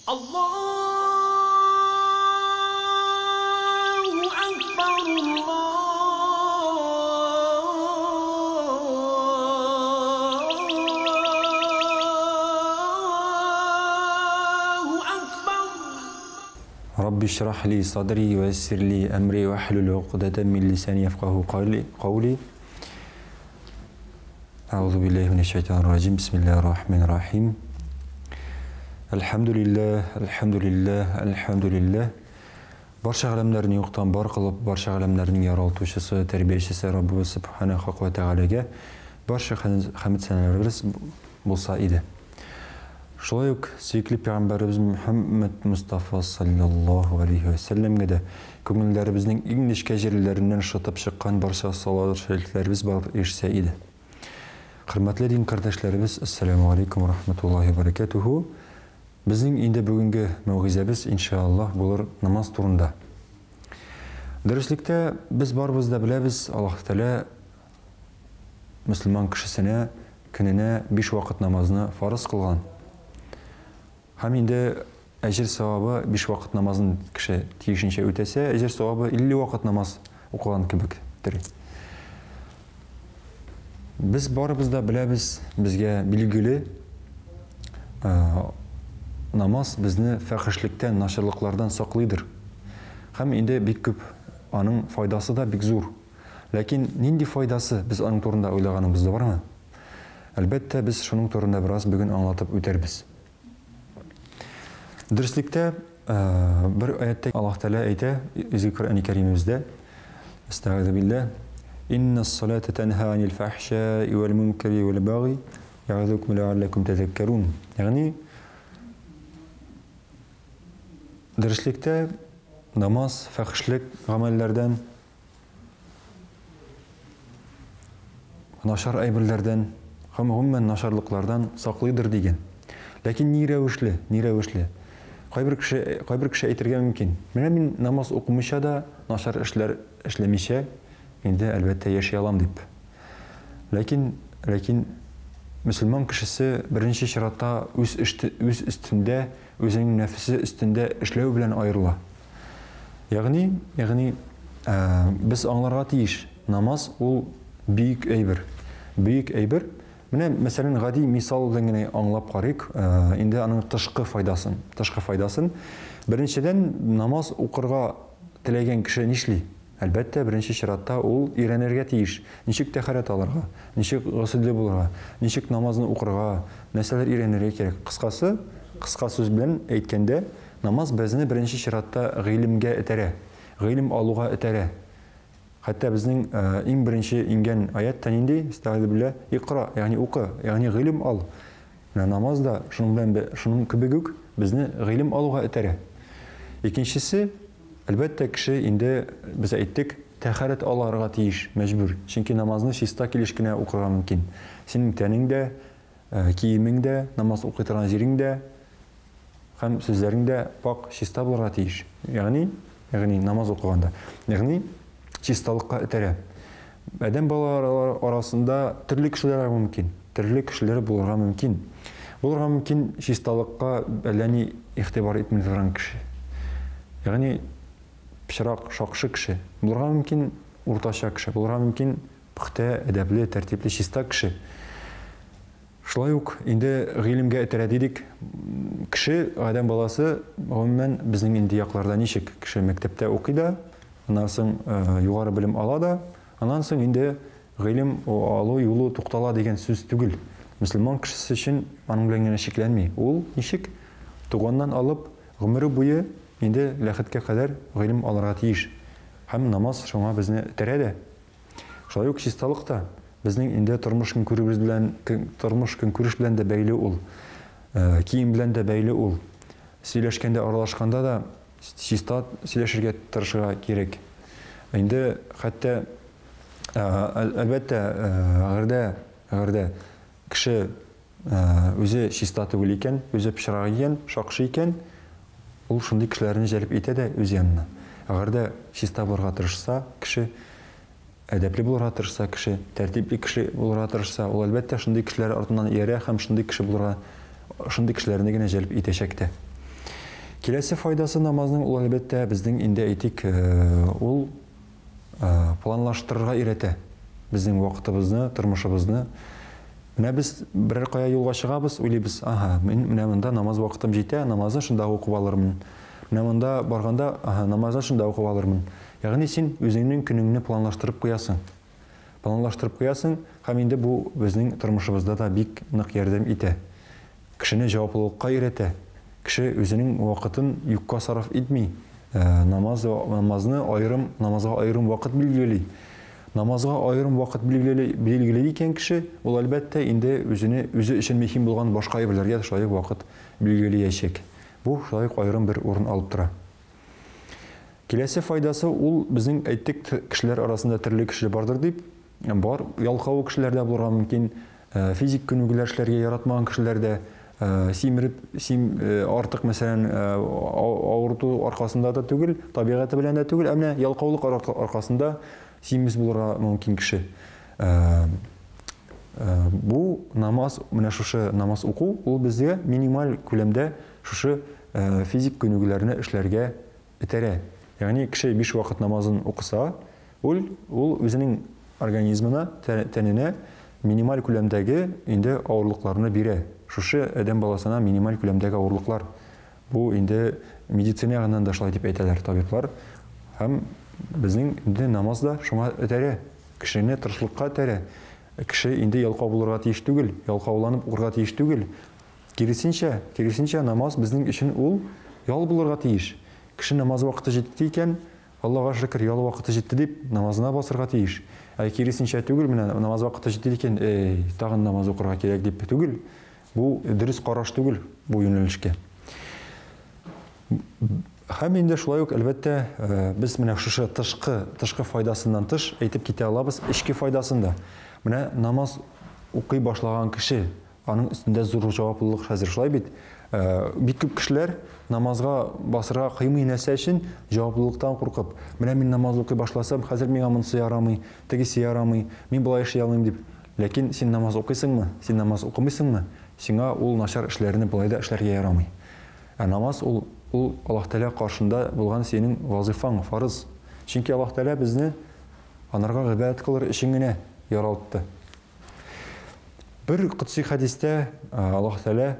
Аллаһу акбар, Аллаһу акбар. Рабби шрах ли садри ва яссир ли амри ва хлул уқдатан мин лисани яфқаху қавли. Аузу биллахи минаш шайтанир раджим. Бисмиллахир рахманир рахим. Әлхәмдүлилләһ, әлхәмдүлилләһ, әлхәмдүлилләһ. Барча галәмнәрне юктан бар кылып, барча галәмнәрнең яралтучысы, тәрбиячесе Раббыбыз Субхана Хак ва Тәгаләгә барча хәмд сәналарыбыз булса иде. Шулай ук сөекле пәйгамбәребез Мөхәммәд Мустафа саллаллаһу алейхи ва сәлләмгә дә күңелләребезнең иң нечкә җирләреннән шытып чыккан барча салават шәрифләребез барып ирешсә иде. Хөрмәтле дин кардәшләребез, ассаламу алейкум ва рахматуллахи ва баракатуху. Безнең инде бүгенге мәүгыйзәбез, иншаллаһ, булыр намаз турында. Дөреслектә без барыбыз да беләбез, Аллаһ Тәгалә мөселман кешесенә көненә 5 вакыт намазны фарыз кылган. Һәм инде әҗер савабы 5 вакыт намазын кеше тиешенчә үтәсә, әҗер савабы 50 вакыт намаз укыган кебектер. Без барыбыз да беләбез, безгә билгеле, намаз безне фәхешлектән, начарлыклардан саклыйдыр. Һәм инде бик күп аның файдасы да бик зур. Ләкин нинди файдасы, без аның турында уйлаганыбыз да бармы? Әлбәттә, без шуның турында бераз бүген аңлатып үтәрбез. Дөреслектә, бер аятта Аллаһ Тәгалә әйтә, Изге Коръән Кәримебездә, Әстәгыйзу билләһ, Иннас салата танһа анил фахшаи вал мункари вал баги я'изукум ләаллакум тазаккарун. Ягъни дөреслектә намаз фахшлек гамәлләрдән, начар әйберләрдән һәм гомумән начарлыклардан саклыйдыр дигән. Ләкин ни рәвешле, ни рәвешле? Кайбер кеше, кайбер кеше әйтергә мөмкин. Менә мин намаз укымыйча да, начар эшләр эшләмичә, инде әлбәттә яши алам дип. Ләкин, ләкин мөселман кешесе беренче чиратта үз үз өстендә, үзенең нәфесе өстендә эшләү белән аерыла. Ягъни, ягъни без аңларга тиеш, намаз ул бөек әйбер. Бөек әйбер. Менә, мәсәлән, гади мисал белән генә аңлап карыйк, инде аның тышкы файдасын. Тышкы файдасын. Беренчедән, намаз укырга теләгән кеше нишли? Әлбәттә, беренче чиратта ул өйрәнергә тиеш. Ничек тәһарәт алырга, ничек госелле булырга, ничек намазны укырга, нәрсәләр өйрәнергә кирәк. Кыскасы, кыска сүз белән әйткәндә, намаз безне беренче чиратта гыйлемгә этәрә, гыйлем алуга этәрә. Хәтта безнең иң беренче иңгән аят та нинди? Әстәгыйзу билләһ, икра, ягъни укы, ягъни гыйлем ал. Менә намаз да шуның белән шуның кебек үк безне гыйлем алуга этәрә. Икенчесе, әлбәттә, кеше инде без әйттек, тәһарәт алырга тиеш, мәҗбүр. Чөнки намазны чиста килеш кенә укырга мөмкин. Синең тәнең дә, киемең дә, намаз укый торган җирең дә һәм сүзләрең дә пак, чиста булырга тиеш. Ягъни, ягъни намаз укыганда. Ягъни чисталыкка этәрә. Адәм балалары арасында төрле кешеләр мөмкин. Төрле кешеләр булырга мөмкин. Булырга мөмкин чисталыкка әллә ни игътибар итми торган кеше. Ягъни пычрак, шакшы кеше. Булырга мөмкин уртача кеше. Булырга мөмкин пөхтә, әдәпле, тәртипле, чиста кеше. Шулай ук инде гыйлемгә этәрә дидек. Кеше, адәм баласы, гомумән безнең инде якларда ничек? Кеше мәктәптә укый да, аннан соң югары белем ала да, аннан соң инде гыйлем алу юлы туктала дигән сүз түгел. Мөселман кешесе өчен аның белән генә чикләнми. Ул ничек туганнан алып гомере буе инде ләхеткә кадәр гыйлем алырга тиеш. Һәм намаз шуңа безне этәрә дә. Шулай ук чисталык та безнең инде тормыш көнкүребез белән, тормыш көнкүреш белән дә бәйле ул. Кием белән дә бәйле ул. Сөйләшкәндә, аралашканда да чиста сөйләшергә тырышырга кирәк. Инде хәтта әлбәттә, әгәр дә, әгәр дә кеше үзе чиста түгел икән, үзе пычрак икән, шакшы икән, ул шундый кешеләрне җәлеп итә дә үз янына. Әгәр дә чиста булырга тырышса кеше, әдәпле булырга тырышса кеше, тәртипле кеше булырга тырышса, ул әлбәттә шундый кешеләр артыннан иярә һәм шундый кеше булырга, шундый кешеләрне генә җәлеп итәчәк тә. Киләсе файдасы намазның ул, әлбәттә, безнең инде әйтик, ул планлаштырырга өйрәтә безнең вакытыбызны, тормышыбызны. Менә без берәр кая юлга чыгабыз, уйлыйбыз, ага, мин менә монда намаз вакытым җитә, намазны шунда укып алырмын. Менә монда барганда, ага, намазны шунда укып алырмын. Ягъни син үзеңнең көнеңне планлаштырып куясың. Планлаштырып куясың, һәм инде бу безнең тормышыбызда да бик нык ярдәм итә. Кешене җаваплылыкка өйрәтә. Кеше үзенең вакытын юкка сарыф итми. Намаз, намазны аерым, намазга аерым вакыт билгели. Намазга аерым вакыт билгели, билгели икән кеше, ул әлбәттә инде үзене үзе өчен мөһим булган башка әйберләргә шулай ук вакыт билгелиячәк. Бу шулай ук аерым бер урын алып тора. Киләсе файдасы ул безнең әйттек кешеләр арасында төрле кеше бардыр дип, бар ялкау кешеләр дә булырга мөмкин, физик күнегүләр эшләргә яратмаган кешеләр дә, симереп, сим артык мәсәлән авырту аркасында да түгел, табигате белән дә түгел, ә менә ялкаулык аркасында симез булырга мөмкин кеше. Бу намаз, менә шушы намаз уку, ул безгә минималь күләмдә шушы физик күнегүләрне эшләргә этәрә. Ягъни кеше биш вакыт намазын укыса, ул ул үзенең организмына, тәненә минималь күләмдәге инде авырлыкларны бирә. Шушы адәм баласына минималь күләмдәге авырлыклар. Бу инде медицина ягыннан да шулай дип әйтәләр табиблар. Һәм безнең инде намаз да шуңа этәрә. Кешене тырышлыкка этәрә. Кеше инде ялкау булырга тиеш түгел, ялкауланып укырга тиеш түгел. Киресенчә, киресенчә, намаз безнең өчен ул ял булырга тиеш. Кеше намаз вакыты җитте икән, Аллага шөкер, ял вакыты җитте дип, намазына басырга тиеш. Ә киресенчә түгел, менә намаз вакыты җитте икән, эй, тагын намаз укырга кирәк дип түгел. Бу дөрес караш түгел бу юнәлешкә. Һәм инде шулай ук, әлбәттә, без менә шушы тышкы, тышкы файдасыннан тыш әйтеп китә алабыз эчке файдасын да. Менә намаз укый башлаган кеше, Аның өстендә зур җаваплылык хәзер, шулай бит? Бик күп кешеләр намазга басырга кыймый нәрсә өчен? Җаваплылыктан куркып. Менә мин намаз укый башласам, хәзер миңа монысы ярамый, тегесе ярамый, мин болай эшли алмыйм дип. Ләкин син намаз укыйсыңмы? Син намаз укымыйсыңмы? Сиңа ул начар эшләрне болай да эшләргә ярамый. Ә намаз ул, ул Аллаһ Тәгалә каршында булган синең вазыйфаң, фарыз. Чөнки Аллаһ Тәгалә безне анарга гыйбадәт кылыр өчен генә яралтты. Бер котси хәдистә Аллаһ Тәгалә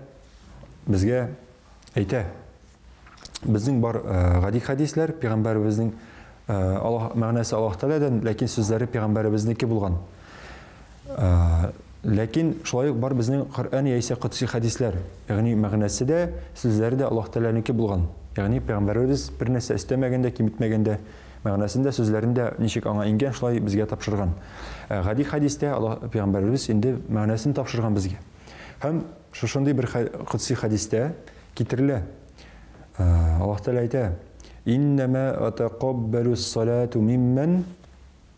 безгә әйтә. Безнең бар гади хәдисләр пәйгамбәребезнең Аллаһ мәгънәсе Аллаһ Тәгаләдән, ләкин сүзләре пәйгамбәребезнеке булган. Ләкин шулай ук бар безнең Коръән яисә котси хәдисләр, ягъни мәгънәсе дә, сүзләре дә Аллаһ Тәгаләнеке булган. Ягъни пәйгамбәребез бер нәрсә өстәмәгән дә, киметмәгән дә. Мәгънәсен дә, сүзләрен дә ничек аңа иңгән, шулай безгә тапшырган. Ә гади хәдистә Аллаһ пәйгамбәребез инде мәгънәсен тапшырган безгә. Һәм шушындый бер котси хәдистә китерелә. Аллаһ Тәгалә әйтә: "Иннәмә атакаббалу ссалату миммән"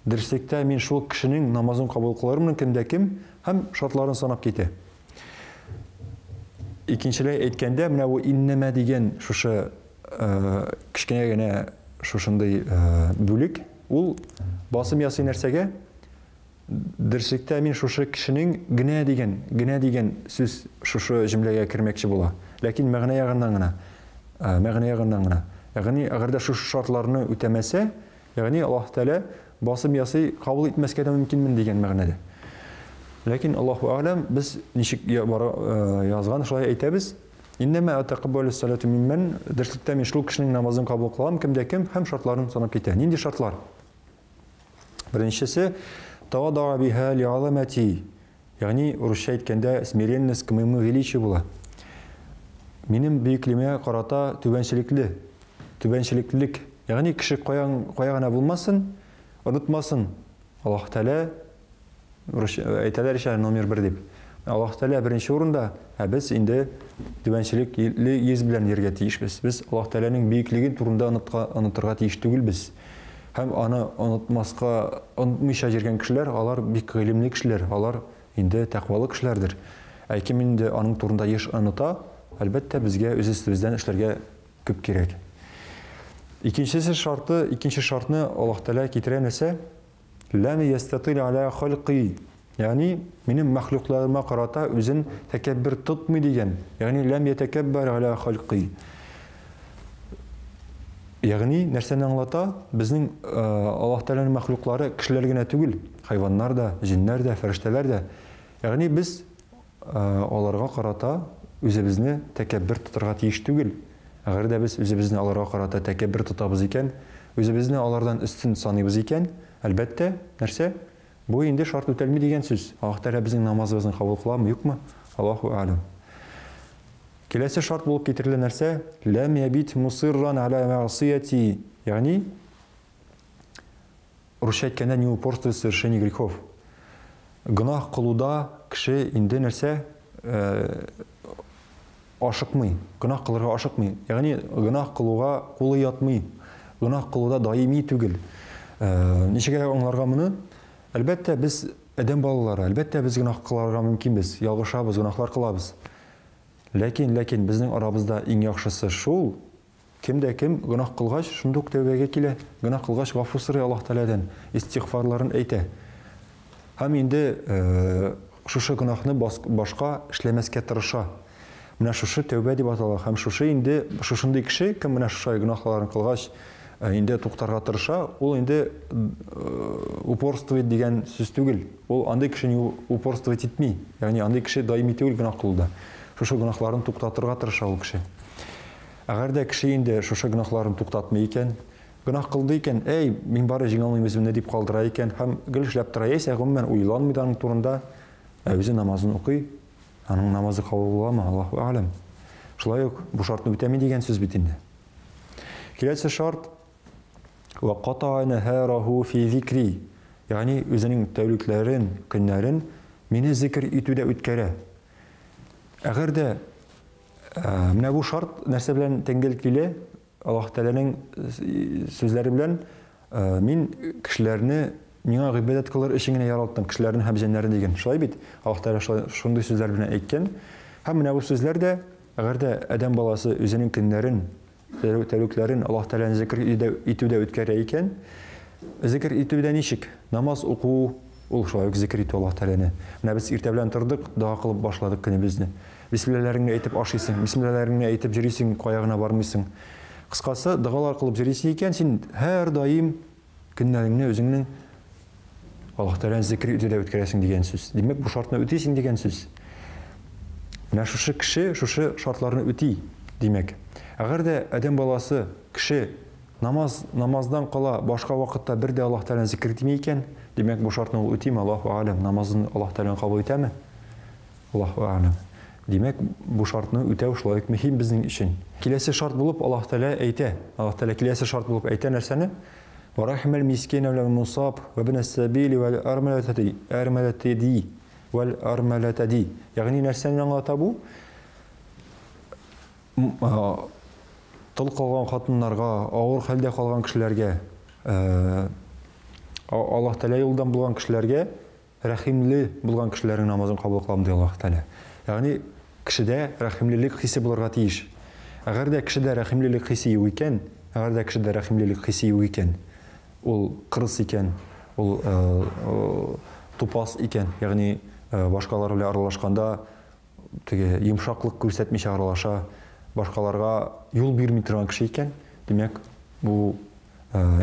Дөреслектә мин шул кешенең намазын кабул кылырмын, кемдә кем, һәм шартларын санап китә. Икенчеләй әйткәндә, менә бу иннәмә дигән шушы кечкенә генә шушындый бүлек, ул басым ясый нәрсәгә? Дөреслектә мин шушы кешенең генә дигән, генә дигән сүз шушы җөмләгә кермәкче була. Ләкин мәгънә ягыннан гына, мәгънә ягыннан гына. Ягъни, әгәр дә шушы шартларны үтәмәсә, ягъни Аллаһ Тәгалә басым ясый, кабул итмәскә дә мөмкинмен дигән мәгънәдә. Ләкин Аллаһу әгъләм, без ничек язган, шулай әйтәбез. Иннәмә атакаббалу ссалату миммән, дөреслектә мин шул кешенең намазын кабул кылам, кемдә кем, һәм шартларын санап китә. Нинди шартлар? Беренчесе, тавадаа биһа лиазамати, ягъни русча әйткәндә смиренность к моему величию була. Минем бөеклегемә карата түбәнчелекле, түбәнчелеклелек. Ягъни кеше каян кая гына булмасын, онытмасын. Аллаһ Тәгалә Әйтәләр ичә номер бер дип. Аллаһ Тәгалә беренче урында, ә без инде түбәнчелекле йөз белән йөрергә тиешбез. Без Аллаһ Тәгаләнең бөеклеген турында онытырга тиеш түгелбез. Һәм аны онытмаска, онытмыйча йөргән кешеләр, алар бик гыйлемле кешеләр, алар инде тәкъвалы кешеләрдер. Ә кем инде аның турында еш оныта, әлбәттә, безгә үз өстебездән эшләргә күп кирәк. Икенчесе шарты, икенче шартны Аллаһ Тәгалә китерә нәрсә? Ләм ястатил аля халкый, ягъни минем мәхлукларыма карата үзен тәкәббер тотмый дигән, ягъни ләм ятәкәббәр аля халкый. Ягъни нәрсәне аңлата? Безнең Аллаһ Тәгаләнең мәхлуклары кешеләр генә түгел, хайваннар да, җеннәр дә, фәрештәләр дә. Ягъни без аларга карата үзебезне тәкәббер тотарга тиеш түгел. Әгәр дә без үзебезне аларга карата тәкәббер тотабыз икән, үзебезне алардан өстен саныйбыз икән, әлбәттә, нәрсә? Бу инде шарт үтәлми дигән сүз. Аллаһ Тәгалә безнең намазыбызны кабул кыламы, юкмы? Аллаһу әгъләм. Киләсе шарт булып китерелә нәрсә? Ләм ябит мусырран аля мәгъсияти, ягъни русча әйткәндә не упорствует в совершении грехов. Гөнаһ кылуда кеше инде нәрсә? Э, ашыкмый, гөнаһ кылырга ашыкмый. Ягъни гөнаһ кылуга кулы ятмый. Гөнаһ кылуда даими түгел. Э, ничек аңларга моны? Әлбәттә, без адәм балалары, әлбәттә, без гөнаһ кыларга мөмкинбез, ялгышабыз, гөнаһлар кылабыз. Ләкин, ләкин безнең арабызда иң яхшысы шул, кем дә кем гөнаһ кылгач, шундук тәүбәгә килә, гөнаһ кылгач гафу сорый Аллаһ Тәгаләдән, истигъфарларын әйтә. Һәм инде шушы гөнаһны башка эшләмәскә тырыша. Менә шушы тәүбә дип атала. Һәм шушы инде шушындый кеше, кем менә шушай гөнаһларын кылгач, инде туктарга тырыша, ул инде упорствует дигән сүз түгел. Ул андый кеше не упорствовать итми. Ягъни андый кеше даими түгел гөнаһ кылуда. Шушы гөнаһларын туктатырга тырыша ул кеше. Әгәр дә кеше инде шушы гөнаһларын туктатмый икән, гөнаһ кылды икән, әй, мин бары җиңә алмыйм үземне дип калдыра икән һәм гел эшләп тора, яисә гомумән уйланмый да аның турында, ә үзе намазын укый, аның намазы кабул буламы, Аллаһу әгъләм. Шулай ук бу шартны үтәми дигән сүз бит инде. Киләсе шарт Вә катаа нәһәрәһу фи зикри. Ягъни үзенең тәүлекләрен, көннәрен мине зикр итүдә үткәрә. Әгәр дә менә бу шарт нәрсә белән тәңгәл килә? Аллаһ Тәгаләнең сүзләре белән мин кешеләрне миңа гыйбадәт кылыр өчен генә яралттым, кешеләрне һәм җеннәрне дигән. Шулай бит? Аллаһ Тәгалә шундый сүзләр белән әйткән. Һәм менә бу сүзләр дә, әгәр дә адәм баласы үзенең көннәрен тәүлекләрен Аллаһ Тәгаләне зикр итүдә үткәрә икән, зикр итүдә ничек? Намаз уку, ул шулай ук зикр итү Аллаһ Тәгаләне. Менә без иртә белән тордык, дога кылып башладык көнебезне. Бисмилләләреңне әйтеп ашыйсың, бисмилләләреңне әйтеп йөрисең, кая гына бармыйсың. Кыскасы, догалар кылып йөрисең икән, син һәрдаим Көннәреңне үзеңнең Аллаһ Тәгаләне зикр итүдә үткәрәсең дигән сүз. Димәк, бу шартны үтисең дигән сүз. Менә шушы кеше шушы шартларны үти, димәк. Әгәр дә адәм баласы, кеше намаз намаздан кала башка вакытта бер дә Аллаһ Тәгаләне зикр итми икән, димәк, бу шартны ул үтиме, Аллаһу алем, намазын Аллаһ Тәгалә кабул итәме? Аллаһу әгъләм. Димәк, бу шартны үтәү шулай ук мөһим безнең өчен. Киләсе шарт булып Аллаһ Тәгалә әйтә. Аллаһ Тәгалә киләсе шарт булып әйтә нәрсәне? Ва рахимәл мискина вәл мусаб ва ибнәс сәбили вәл армаләтәди, армаләтәди, вәл армаләтәди. Ягъни нәрсәне аңлата бу? Тол калган хатыннарга, авыр хәлдә калган кешеләргә, Аллаһ Тәгалә юлдан булган кешеләргә Рәхимле булган кешеләрнең намазын кабул кылам, ди Аллаһ Тәгалә. Ягъни кешедә рәхимлелек хисе булырга тиеш. Әгәр дә кешедә рәхимлелек хисе юк икән, әгәр дә кешедә рәхимлелек хисе юк икән, ул кырыс икән, ул тупас икән, ягъни башкалар белән аралашканда теге йомшаклык күрсәтмичә аралаша, башкаларга юл бирми торган кеше икән, димәк, бу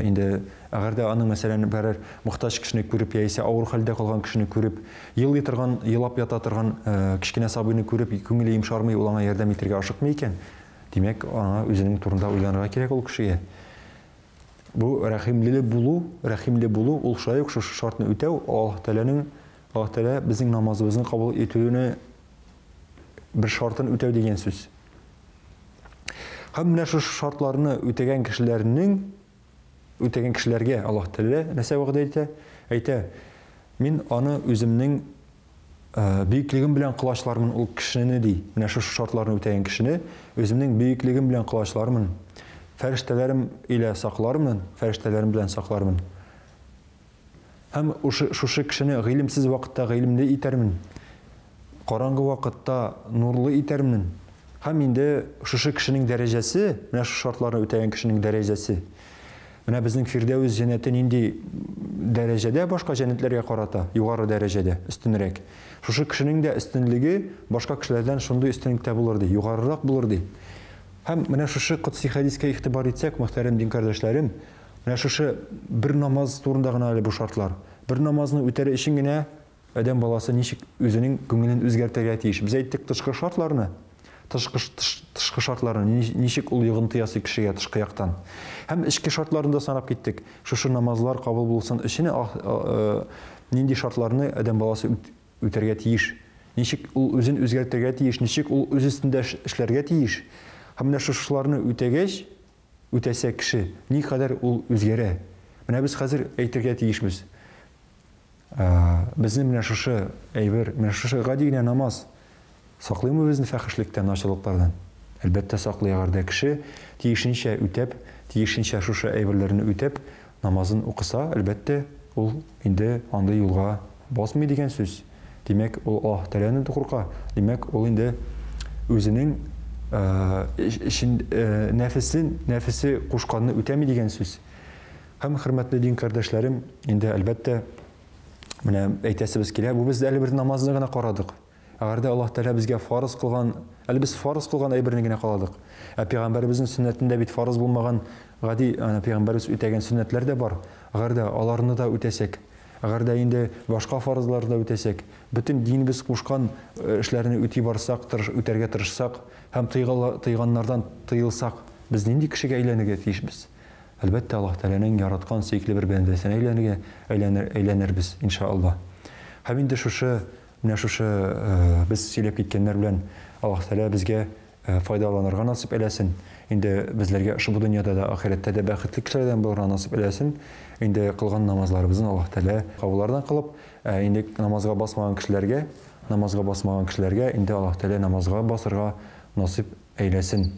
инде әгәр дә аның, мәсәлән, берәр мохтаҗ кешене күреп яисә авыр хәлдә калган кешене күреп, елый торган, елап ята торган кечкенә сабыйны күреп, күңеле йомшармый, ул аңа ярдәм итәргә ашыкмый икән, димәк, аңа үзенең турында уйланырга кирәк ул кешегә. Бу рәхимле булу, рәхимле булу, ул шулай ук шушы шартны үтәү, Аллаһ Тәгаләнең, Аллаһ Тәгалә безнең намазыбызны кабул итүне бер шартын үтәү дигән сүз. Һәм менә шушы шартларны үтәгән кешеләрнең, үтәгән кешеләргә Аллаһ Тәгалә нәрсә вәгъдә итә? Әйтә, мин аны үземнең бөеклегем белән колачлармын ул кешене, ди. Менә шушы шартларны үтәгән кешене үземнең бөеклегем белән колачлармын. Фәрештәләрем илә саклармын, фәрештәләрем белән саклармын. Һәм шушы кешене гыйлемсез вакытта гыйлемле итәрмен. Караңгы вакытта нурлы итәрмен. Һәм инде шушы кешенең дәрәҗәсе, менә шушы шартларны үтәгән кешенең дәрәҗәсе. Менә безнең Фирдәвес җәннәте нинди дәрәҗәдә башка җәннәтләргә карата, югары дәрәҗәдә, өстенрәк. Шушы кешенең дә өстенлеге башка кешеләрдән шундый өстенлектә булыр ди, югарырак булыр ди. Һәм менә шушы котси хәдискә игътибар итсәк, мөхтәрәм дин кардәшләрем, менә шушы бер намаз турында гына әле бу шартлар. Бер намазны үтәр өчен генә адәм баласы ничек үзенең күңелен үзгәртергә тиеш. Без әйттек тышкы шартларны, тышкы, тышкы шартларны, ничек ул йогынты ясый кешегә тышкы яктан. Һәм эчке шартларны да санап киттек. Шушы намазлар кабул булсын өчен нинди шартларны адәм баласы үтәргә тиеш. Ничек ул үзен үзгәртергә тиеш, ничек ул үз өстендә эшләргә тиеш. Һәм менә шушыларны үтәгәч, үтәсә кеше, никадәр ул үзгәрә. Менә без хәзер әйтергә тиешбез. Безне менә шушы әйбер, менә шушы гади генә намаз саклыймы безне фәхешлектән, начарлыклардан? Әлбәттә, саклый, әгәр дә кеше тиешенчә үтәп, тиешенчә шушы әйберләрне үтәп, намазын укыса, әлбәттә, ул инде андый юлга басмый дигән сүз. Димәк, ул Аллаһ Тәгаләдән дә курка. Димәк, ул инде үзенең эчен, нәфесен, нәфесе кушканны үтәми дигән сүз. Һәм, хөрмәтле дин кардәшләрем, инде, әлбәттә, менә әйтәсебез килә, бу без әле бер намазны гына карадык. Әгәр дә Аллаһ Тәгалә безгә фарыз кылган, әле без фарыз кылган әйберне генә карадык. Ә пәйгамбәребезнең сөннәтендә бит фарыз булмаган гади, пәйгамбәребез үтәгән сөннәтләр дә бар. Әгәр дә аларны да үтәсәк, әгәр дә инде башка фарызларны да үтәсәк, бөтен динебез кушкан эшләрне үти барсак, тырыш, үтәргә тырышсак һәм тыйганнардан тыелсак, без нинди кешегә әйләнергә тиешбез? Әлбәттә, Аллаһ Тәгаләнең яраткан, сөекле бер бәндәсенә әйләнергә, әйләнер, әйләнербез, иншаАллаһ. Һәм инде шушы, менә шушы без сөйләп киткәннәр белән Аллаһ Тәгалә безгә файдаланырга насыйп әйләсен. Инде безләргә ошбу дөньяда да, ахирәттә дә бәхетле кешеләрдән булырга насыйп әйләсен. Инде кылган намазларыбызны Аллаһ Тәгалә кабуллардан кылып, ә инде намазга басмаган кешеләргә, намазга басмаган кешеләргә инде Аллаһ Тәгалә намазга басырга насыйп әйләсен.